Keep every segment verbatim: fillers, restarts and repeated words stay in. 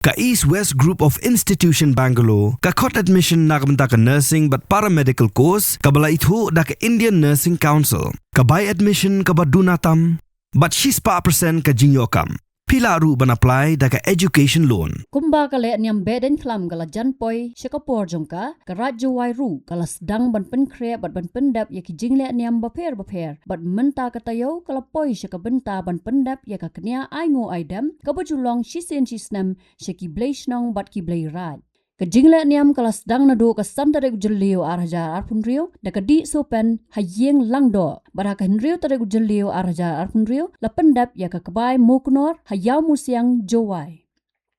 Ka East West Group of Institution Bangalore ka khot admission na ka bynta ka nursing bad paramedical course kaba la ithuh da ka Indian Nursing Council. Ka bai admission kaba duna tam bad shispah percent ka jingïoh kam. Phi lah ruh ban apply da ka education loan. Kumba ka leh niam Behdeiñkhlam ka la jan poi sha ka por jong ka, ka Raid Jowai ruh ka la sdang ban pynkhreh bad ban pyndep ïa ki jingleh niam bapher bapher, bad mynta ka taïew ka la poi sha ka bynta ban pyndep ïa ka kñia ai nguh ai dem kaba ju long shisien shisnem sha ki blei shnong bad ki blei raid. Ka jingleh niam ka la sdang naduh ka san tarik u Jylliew ar hajar arphew hynriew da ka dih sohpen ha ïing Langdoh, bad ha ka hynriew tarik u Jylliew ar hajar arphew hynriew la pyndep ïa ka Kbai Mawknor ha Ïawmusiang, Jowai.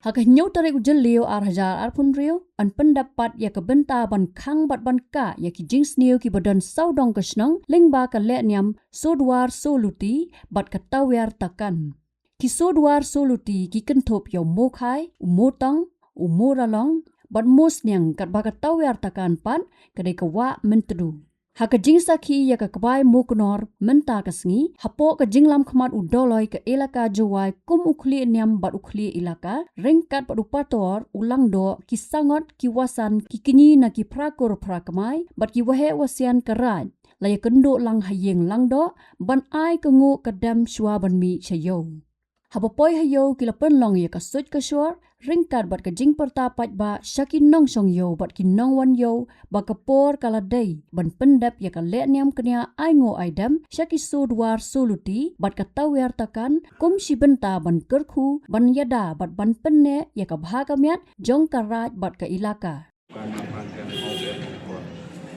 Ha ka hynñiew tarik u Jylliew ar hajar arphew hynriew yn pyndep pat ïa ka bynta ban khang bad ban kah ïa ki jingsniew kiba don sawdong ka shnong lyngba ka leh niam Sohduar Sohluti bad ka Tawiar Takan. Ki Sohduar Sohluti ki kynthup ïa u Mawkhai, u Mawtong, u Mawralong bad Mawsniang, katba ka Tawiar Takan pat ka dei ka Wah Myntdu. Ha ka jingsakhi ïa ka Kbai Mawknor mynta ka sngi, hapoh ka jinglam khmat u Dolloi ka Elaka Jowai kum u khlieh niam bad u khlieh elaka, ryngkat bad u Pator u Langdoh, ki Sangot, ki Wasan, ki Kñi na ki Phrakur Phrakmai bad ki Waheh Wasian ka raid la ïakynduh lang ha ïing Langdoh ban ai ka nguh ka dem shuwa ban mih sha ïew. Haba poi ha ïew ki la pynlong ïa ka suit ka shor ryngkat bad ka jingpyrta paidbah sha ki nongshong ïew bad ki nongwan ïew ba ka por ka la dei ban pyndep ïa ka leh niam kñia ai nguh ai dem sha ki Sohduar Sohluti bad ka Tawiar Takan kum shi bynta ban kyrkhu, ban ïada bad ban pynneh ïa ka bha ka miat jong ka raid bad ka elaka.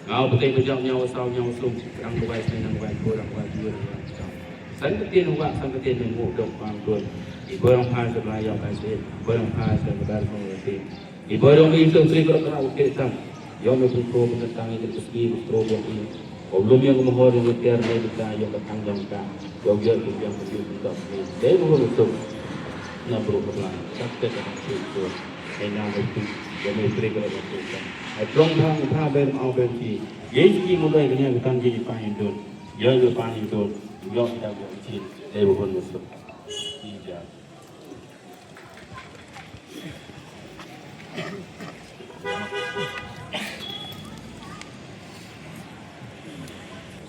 Ngau putih pejam nyau asau nyau sum, rang dubai sini nang dubai dua rang dubai dua rang dubai pejam. San ketin uwak san ketin nang nguk dok pang dun. Ibu rang phai sebelah yau kai sini, ibu rang phai sebelah kong reti. Ibu rang mi sum sri kerap kerap ukir tam. Yau me pun pro penentang ini keski pro buat ini. Ko belum yang kemahor yang ngetir ni kita yang petang yang ka. Yau biar tu yang kecil kita ni. Dai bukan betul. Na bro kepala. Tak tak tak tak. Ai nang ai tu, ïa me trei ka la trei ka. Ai trong thang tha ber au ber ki. Ye ki mo doi ka nia ka tang ki pa hin don. Ïa ki pa hin don. Ïa ki ta ko ki. Dei bo bon mo so. Ki ja.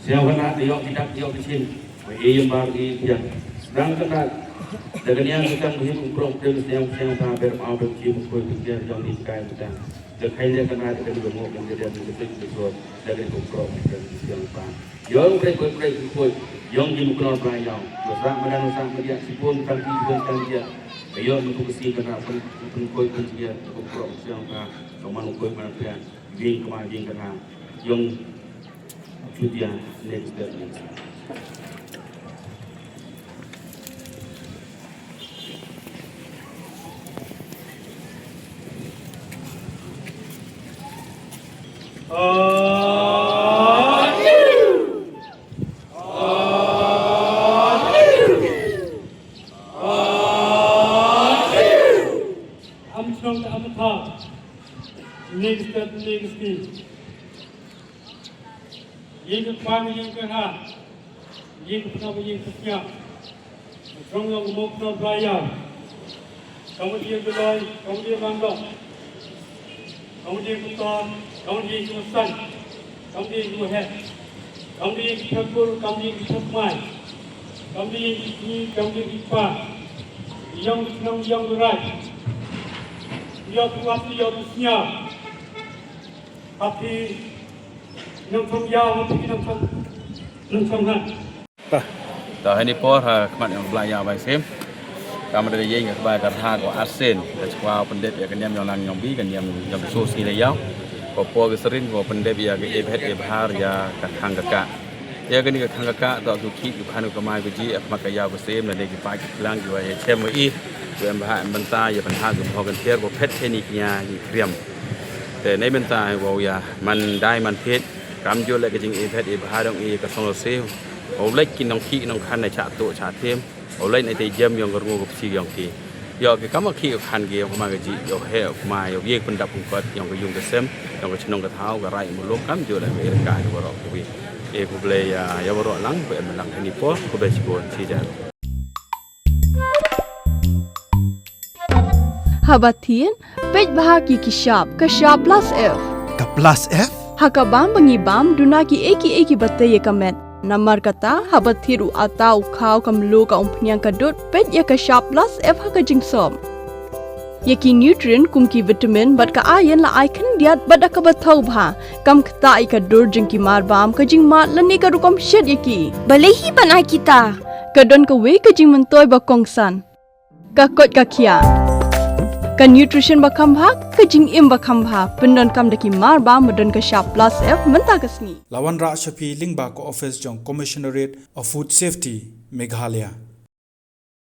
Sñiaw khynnah, ïoh ki dak, ïoh ki shin. Ba ïa ïa bar ïa ïa. Sdang khynnah. Da ka niang ka tang ba hi kum prok pdeng sñiaw sñiaw ta ber ma ber ki kum koi pyntiar jong ni kai ka tang. Da khai leh khynnah da ka ni ka ngok ka ni ka diat ni ka sik ni ka suat. Da ka ni kum prok pdeng sñiaw ta. Ïoh kum prek koi prek kum koi. Ïong ki kum knor pla ïaw. Ba sah ma dan ba sah ma diat sipun tang ki sipun tang diat. Ïoh kum kum ka si khynnah pyn pyn koi pyntiar kum prok sñiaw ta. Ka man kum koi man pian. Ging kma ging kata. Yung chutia next step next. Am shnong am tha. Next step next step. Ïing ka kpa, ïing ka ha, ïing ka pnap, ïing ka sñiaw. Trong yong mo kno bla ïaw. Kam ïing ka loi, kam ïing bang dok. Kam ïing ka tor, kam ïing ka san. Kam ïing ka he. Kam ïing ka kur, kam ïing ka mai. Kam ïing ka ni, kam ïing ka pa. Yong ka nong yong ka rai. Yong ka wat, yong ka sñiaw. Happy nongchong ïaw, happy nongchong, nongchong han. To ha ini por ha khmat yong ka bla ïaw bai sim. Kam da ïeng ka bai ka tha ko asen ka chwa pyndep ïa ka niam yong lang yong bi ka niam yong so si la ïaw. Ko por ka serin ko pyndep ïa ka e bhet e bhar ïa ka khang ka ka. Ïa kani ka khang ka ka to tu ki tu khan ka mai ko ji khmat ka ïaw ko sim na ne ki pa ki lang ki wa ïa chem wa i. Ko em bha em banta ïa pynha ko ho kan tiar ko phet kani kñia ki kriam. Te nei mynta wow ïa man dai man thied kam jur leh ka jing i phet i bha dong i ka song lo siew. Wow leh ki nong ki nong khan na cha to cha thiem. Wow leh nei te jem yong ka rngu ka psi yong ki. Yo ki kam ki khan ki yong ma ka ji yo he ma yo ye pyndap pung kot yong ka yung ka sem yong ka chnong ka thau ka rai mu lo kam jur leh ka ir ka ni waro ku wi. E ku ble ya ya waro lang ku em lang ni po ku be chi bon chi jan. Haba thied, peit bha ki ki shap, ka shap plus F. Ka plus F? Ha ka bam ba ngi bam, duna ki ei ki ei kiba tei ïa ka met. Namar kata, haba thied u atta, u khaw, ka mluh, ka umphniang, ka dud, peit ïa ka shap plus F ha ka jingsop. Ïa ki nutrient kum ki vitamin bad ka iron la ai khyndiat bad da kaba thaw bha. Kam ktah ïa ka dur jong ki mar bam, ka jingmad lane ka rukom shet ïa ki. Balei hi ban ai kita? Ka don kawei ka jingmyntoi ba kongsan. Ka koit ka khiah. Ka nutrition ba kham bha, ka jingim ba kham bha. Pyndonkam da ki mar bam ba don ka shap plus F mynta ka sngi. La wanrah sha phi lyngba ka office jong Commissionerate of Food Safety, Meghalaya.